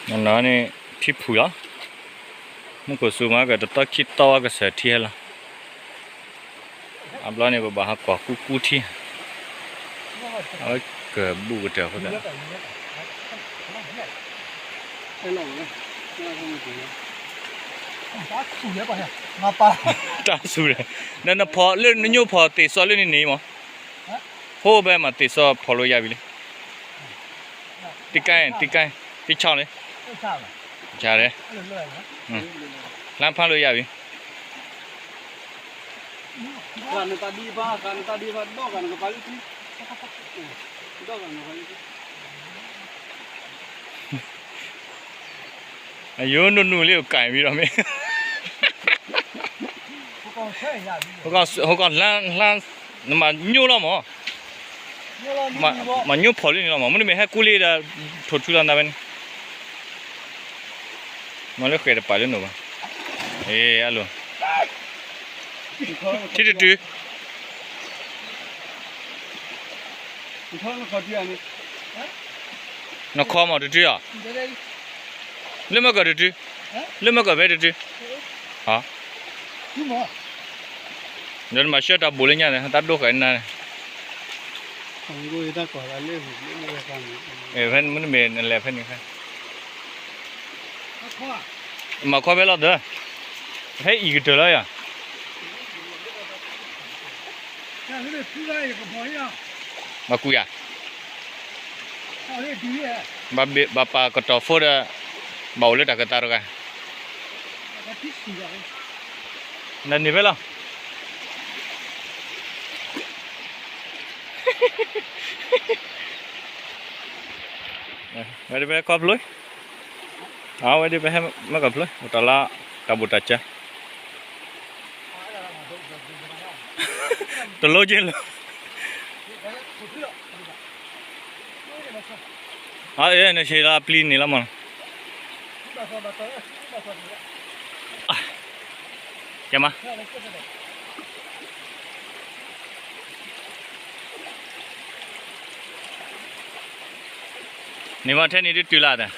နီၢ်နီၢ်န့ၣ် ထံဖုၣ်လီၤ. မူခိၣ်စူၤမၤကတသီခံသီဝဲကစၢၢ်ထံဟဲလီၤ. အဘျီန့ၣ် ပဘၣ်ဟးကွၢ်ကူကူထံ, အဝဲကဘူးကတၢၢ်အဃိသတး တၢ်စူၤဒီး နနဖီၣ်လၢနညိဖီၣ်သ့ၣ်စီလၢန့ၣ်န့ၣ်မး, ဟိဘဲမၤသ့ၣ်စီဖီၣ်လိာ်ယၤဝံၤလံ. တကဲ တကဲ တဆီလံ, ဆီလံ, လၢဖးလိာ်ယၤဝံၤ အယိနူနူလံအိၣ်ကၢ်ဝံၤဒီးမ့ၢ် ဟိကီၢ်လၢ လၢ နမၤညိလီၤမး, မၤညိဖီၣ်လံန့ၣ်လီၤမး, မ့တမ့ၢ်ဟဲကူလံဒီး ထိၣ်ထူလီၤနသးဖဲန့ၣ်, မၤလၢဃဲၤတပာ်လၢနိၣ်ဘၣ်, အ့ အလိၤ ထံတတုၤ နခီမးတတုၤဧါ, လၢမ့ၢ်ကီၢ်တတုၤ, လၢမ့ၢ်ကီၢ်ဖဲတတုၤ, ဟါ, ဒီးနမၤဆှၢတၢ်ဘိၣ်လၢညါန့ၣ် တၢ်ဒိၣ်ဃာ်နၤန့ၣ်, ဖဲမ့တမ့ၢ်နလဲၤဖဲန့ၣ်ဖဲ မၤခီဖဲလီၤသၢ, ဖဲအံၤကတၢၢ်လီၤယၤ, ဘၣ်ကွံာ်ယၤ, ဘၣ်ပာ်ကတီၤဖိဒီး ဘၣ်အိၣ်လၢတၢ်ကသးတဂၤ, နန့ၢ်ဖဲလီၤ ဝဲဒၣ်ဖဲခီဖျိ, အဝဲဒၣ်ဖဲမ့ၢ်ကီၢ်ဖျိ အိၣ်တၢ်လၢ တၢ်ဘိၣ်တၢ်စၢၤ တလိက့လၢ အ့ နဆ့လီၤပျံၤန့ၣ်လီၤမး, ကဲမး န့ၣ်မးထဲန့ၣ်ဒ်တုၤလၢ်ဒီး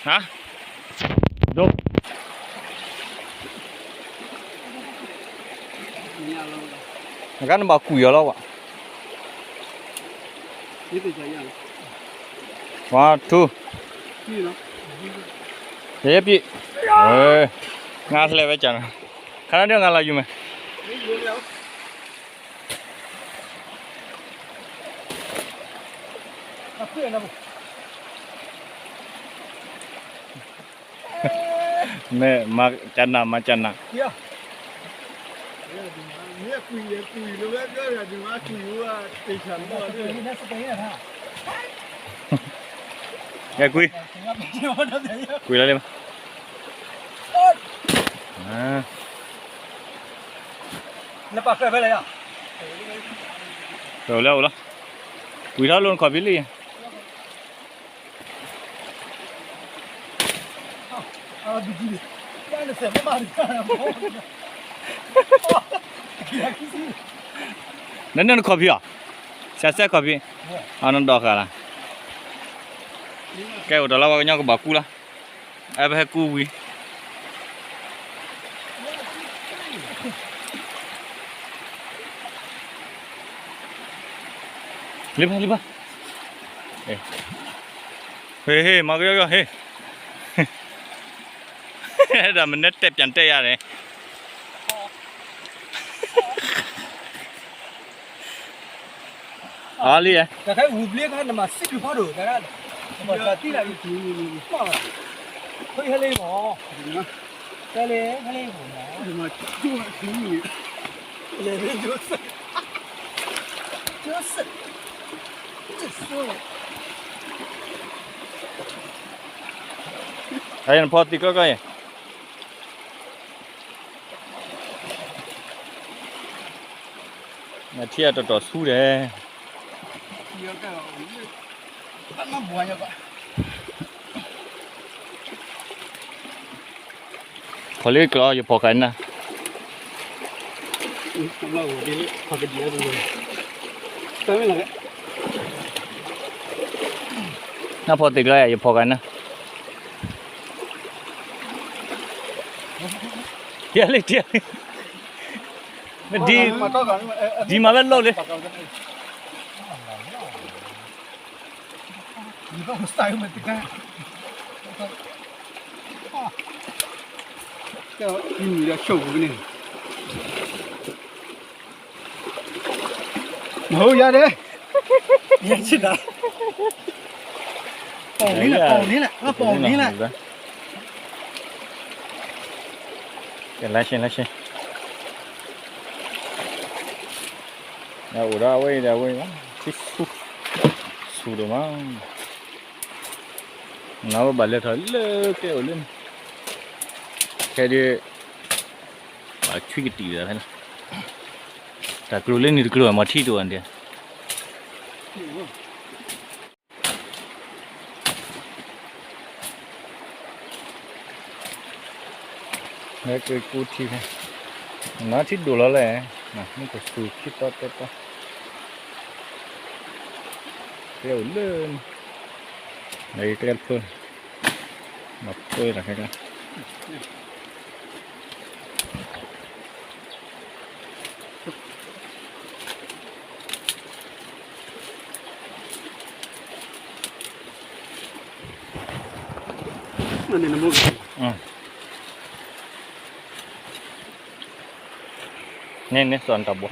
ဟါ, ဒိ, နကနဘၣ်ကွံာ်အီၤလီၤဝဲ, one two, ယဲပံ, ငါလဲၤဝဲကၢ်နၤ, ခါနၤဒ်ငါလီၤယူၤမဲာ် မ့ၢ်မၤကနၣ် မၤကနၣ်, ကွံာ်, ကွံာ်လီၤလံ, လၢအိၣ်လီၤ, ကွံာ်ထီၣ်လိနခီၣ်ဖံးလံ နနၢ်နခီၣ်ဖံးအီၤ, ဆဲးဆဲးခီၣ်ဖံး, အနဒီးဃာ်လီၤ, ကဲအိၣ်တၢ်လီၤ ပှၤကညီကဘၣ်ကူလီၤ, အပဟဲကူဝံၤ လံဘၣ် လံဘၣ်, ဟ့ၣ် ဟ့ၣ် မၤကယီကယီ ဟ့ၣ်, ဒီးမနုၤတဲပၠးတဲယၤန့ၣ် အလံ, တၢ်ခဲအူဘျ့ခါနမၤစံးဘျုးဖးဒိၣ်တၢ်, နဘၣ်တၢ်သံလၢ်အံၤ, ဟဲလၢမး, ဟဲလၢ ဟဲလၢမး, လဲၤလၢ Joseph, Joseph, Joseph, အနဖီသံကီကီယဲၢ် နထံၣ်အတတီၤဆူဒီး, ဘၣ်မၤဘှီညါဘၣ်, ဖီၣ်လၢကျီ ယဖီၣ်ကနၣ်, နဖီၣ်သ့ၣ်ကျီယၤ ယဖီၣ်ကနၣ်, တလၢတလၢ, ဒ်မၤဝဲလိၣ်လံ မ့ၢ်ယၤဒဲ, ပိာ်န့ၣ်လၢ ပိာ်န့ၣ်လၢ ပိာ်န့ၣ်လၢ, လၢရှဲ လၢရှဲ, အိၣ်ဒီးအဝဲအံၤဒီးအဝဲအံၤ, ဆူၣ်ဒိၣ်မး, နဝဲဘၣ်လဲၤထီၣ်လၢကျဲအိၣ်လၢန့ၣ်, ခဲဒုး ဘၣ်ဆွံကတံာ်ဒီးဖဲန့ၣ်, တၢ်ကျိၤလၢန့ၣ်တကျိၤ မၤထံတအိၣ်ဒဲး, လၢက့ၤကူထံဖဲ, နထံဒိၣ်လီၤလဲၣ်, မ့ၢ်ကဆူၣ်ခံတီတီတီ, ကျဲအိၣ်လၢန့ၣ်, လၢကျဲတဖျိ, မၤပၢတၢ်ခဲကျါ န့ၣ်န့ၣ် စီၤနတၢ်ဘီ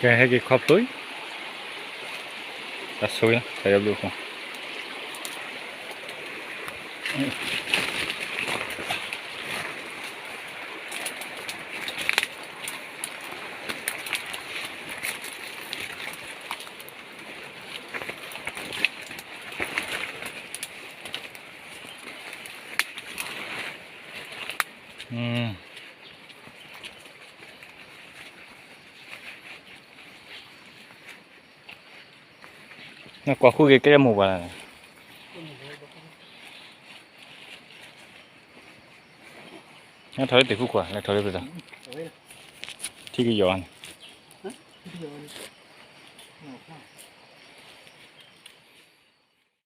ကဲ ဟဲက့ၤခီဖျိအံၤ, တၢ်ဆိၣ်ဂ့ၤလီၤ တၢ်ယွၤဘျုးအဃိ ကွၢ်ဃုက့ၤကဲမိၢ်ပှၢ်လၢ်, ထီၣ်လၢတ့ၢ်ဃုခွး လဲၤထီၣ်လၢပသး, ထံကယီၤန့ၣ်,